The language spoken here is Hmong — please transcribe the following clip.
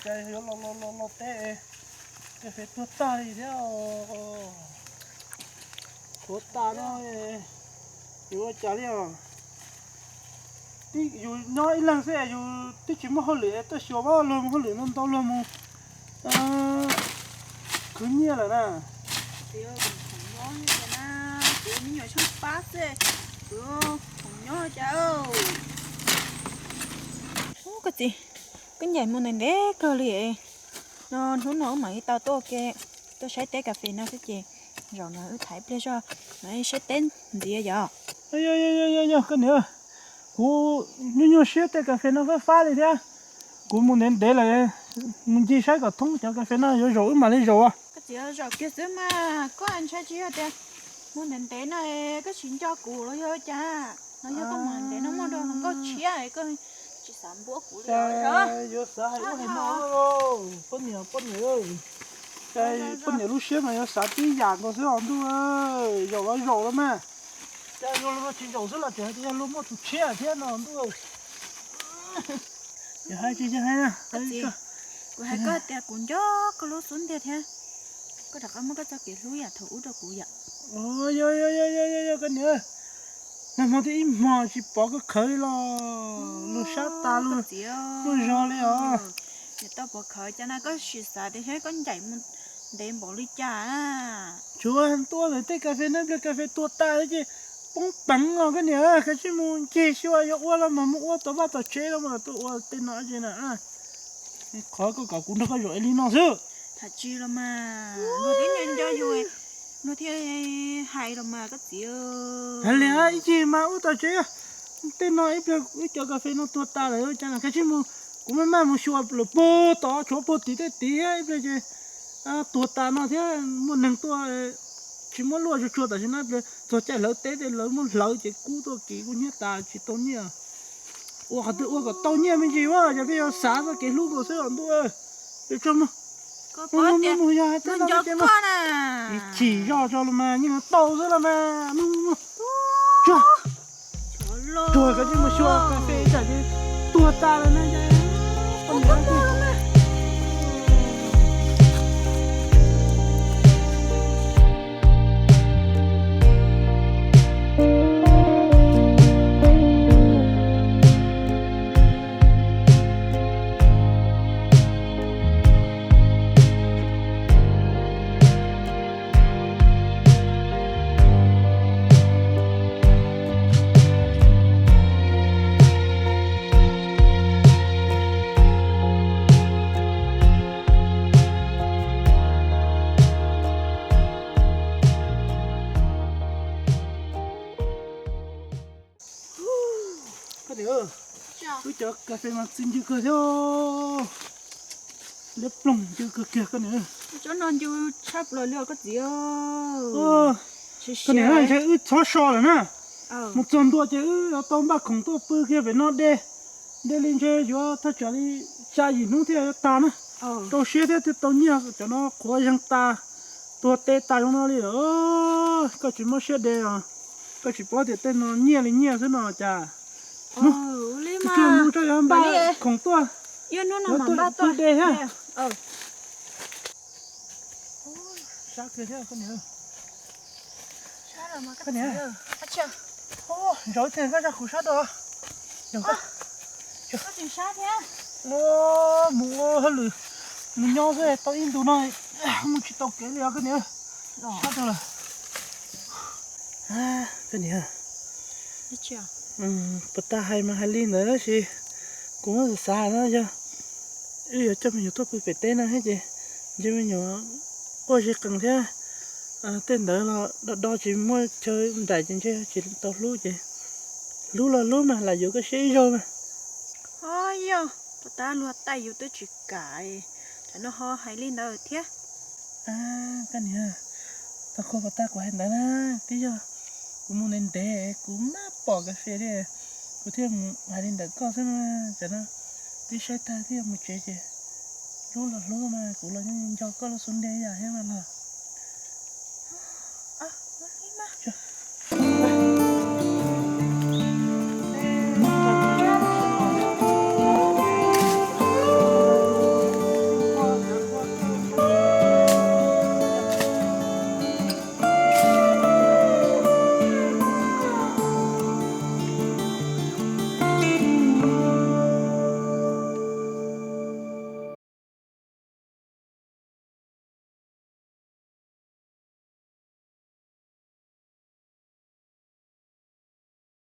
Cas yuav los los los los teb, cas fem tuag tag li thiab. Tuag tag no, yuav ua cas li os? Yus nyob ib leeg xwb yus twb tsis muaj hauj lwm, tuaj xyuas pab luag mus hauj lwm ntau ntau luag mus khwv nyiaj lawm na. Kuv me nyuam tshaib pab xwb, kuv khoom nyob cas. Ub, koj txiv, koj ncaim mus ntev ntev kawg li. No hnub no wb mam li tau tuaj ke, tuaj saib teb kas fes no xwb ces zaum no wb tham ib pliag zog, no saib teb ntxiv yom. Yog, koj niam, kuv nyuaj nyuaj siab tej kas fes no fab fab li thiab. Kuv mus ntev ntev lawm, mus ncig saib kom thoob cov kas fes no yuav zaum wb mam li zaum. Koj txiv, zaum kiag xwb mas koj ntshai tsis yog tias mus ntev ntev no koj tsis nco kuv los yog cas? No yog koj mus ntev no muaj dua hluas nkauj tshiab koj tsis xav npuab kuv li os? Yuav xav hais ua hais no, poj niam, poj niam, poj niam lub siab mas yuav xav tib yam nkaus xwb os ntuj. Zaum los zaum los mas, cas yuav luag tsis zaum xwb los tseem hais tias yog luag muaj tus tshiab thiab no ntuj. Yog hais tsis yog hais na. Kuv hais koj tias kuv nco koj lub xub ntiag thiab. Koj rov qab muab koj txoj kev hlub yam thaum ub rau kuv yom. Yog, yog, yog, yog, yog koj niam, nag hmo thiab ib hmo tsis pom koj khawv li los luag sab tas luag, luag zog li os. Niam tau pov khawv cas na, koj sim xav tias saib koj ncaim mus ntev npaum li cas na. Tsuav tuaj lawm tej kas fes no ib pliag kas fes tuag tas ces poob peev os koj niam, kav tsij mus ncig xyuas yuav ua los mas mus ua tom vaj tom tsev los mas tuaj ua tej no ces na. Qhov koj kom kuv nrog koj zaum li no xwb. Tham tsis los mas luag twb nco nco yus, luag thiaj hais los mas koj txiv. Hais li ib ncig mas ua tom tsev, tej no ib pliag wb cov kas fes no tuag tas lawm cas na, kav tsij mus, kuv maj maj mus xyuas lawm puag tod tshuav puag tim tej tid thiab ib pliag ces tuag tas no thiab muaj neeg tuaj tsis muab luaj tsuag tsuag tam sim no ib pliag txog caij hlawv teb tej lawv muab hlawv ces kub tuaj kiv kub hnyiab tas tsis tau nyiaj. Ua qhov twg ua kom tau nyiaj me ntsis ua, yog peb yuav xav txoj kev hlub nkaus xwb os ntuj. Tso mus, mus yog hais teb no ces mus, chim zoj tso los mas yeej tau xwb los mas. Tsuag, tsuag, koj tsis mus xyuas kas fes tsam ces tuag tas lawm na. Koj niam, wb cov kas fes mas txi ncw kawg thiab. Liab ploog ncw kawg kiag koj niam. Tsob no ncw tshaj plaws li os koj txiv. Koj niam, ntshe wb txhob so lawm na. Mus txog ntua ces wb yuav tau npaj khoom tuaj pw kiag pem no de. De li ntshe yuav thaj tsam li xya yim hnub thiaj yuav tag na. Rau siab thiab thiaj tau nyiaj, cov no qhuav zeeg tas, tuag teb tas zoo no li lawm. Koj tsis mob siab de os, koj tsis paub tias tej no nyiaj li nyiaj xwb no cas. Mus, mus tso yuav npaj khoom tuaj, yuav tuaj pw de thiab. Sab kiag thiab koj niam. Koj niam, zaum ib teg koj zaj khuv sab rau. Mus ua hauj lwm, mus nyob xwb tau ib ntus no mus tsis tau kev li os koj niam. Sab rau lawm. Koj niam, puas tas hais mas hais li ntawd tab sis kuv muab xav xav na yog wb yuav coj me nyuam tuaj pw pem teb no thiab ces ntshe me nyuam quaj zig qees thiab. Tej ntawd los do do tsis muaj chaw nraim ces ntshe tsis tau hlub ces hlub los hlub mas lam yuav koj siab ib zaug mas. Ho yog puas tab luag taij yus twb tsis kam, tsam no ho hais li ntawd thiab. Koj niam, tau koj puas tab kuv hais ntawd na, twb yog kuv mus ntev ntev kuv maj pom kas fes li, kuv thiaj mus hais li ntawd koj xwb na. Tsam no twb saib tag thiaj mus tsev ces hlub los hlub mas kuv los nco koj lub xub ntiag yam thiab mas los.